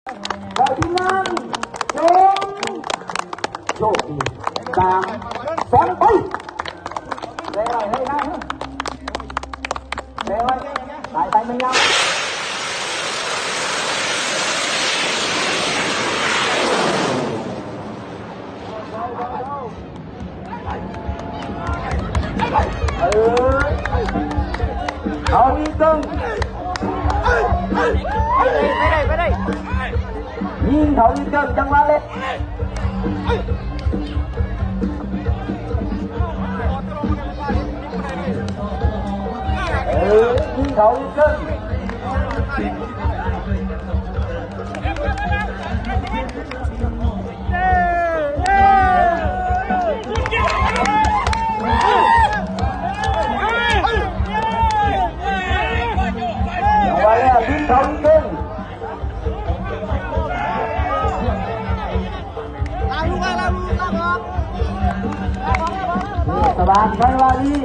ເຈົ້າທີ່ນັ້ນ ໂຈງ ໂຊກດີ ສາມ ສອງ ໄປ ແລ້ວໃຫ້ນາຍ ແລ້ວ ໄປ ໄປ ມັນຍາວ. ເອີ ເອົາອີກເຄິ່ງ ໄປໄດ້ ໄປໄດ້ ໄປໄດ້ ຍິງເຂົ້າອີກເຄິ່ງ ຈັງຫວະເລັດ ເອີ ຍິງເຂົ້າອີກເຄິ່ງ. ໄປແລ້ວ ຍິງເຂົ້າອີກເຄິ່ງ ສະຫວ່າງໄຊວາລີ.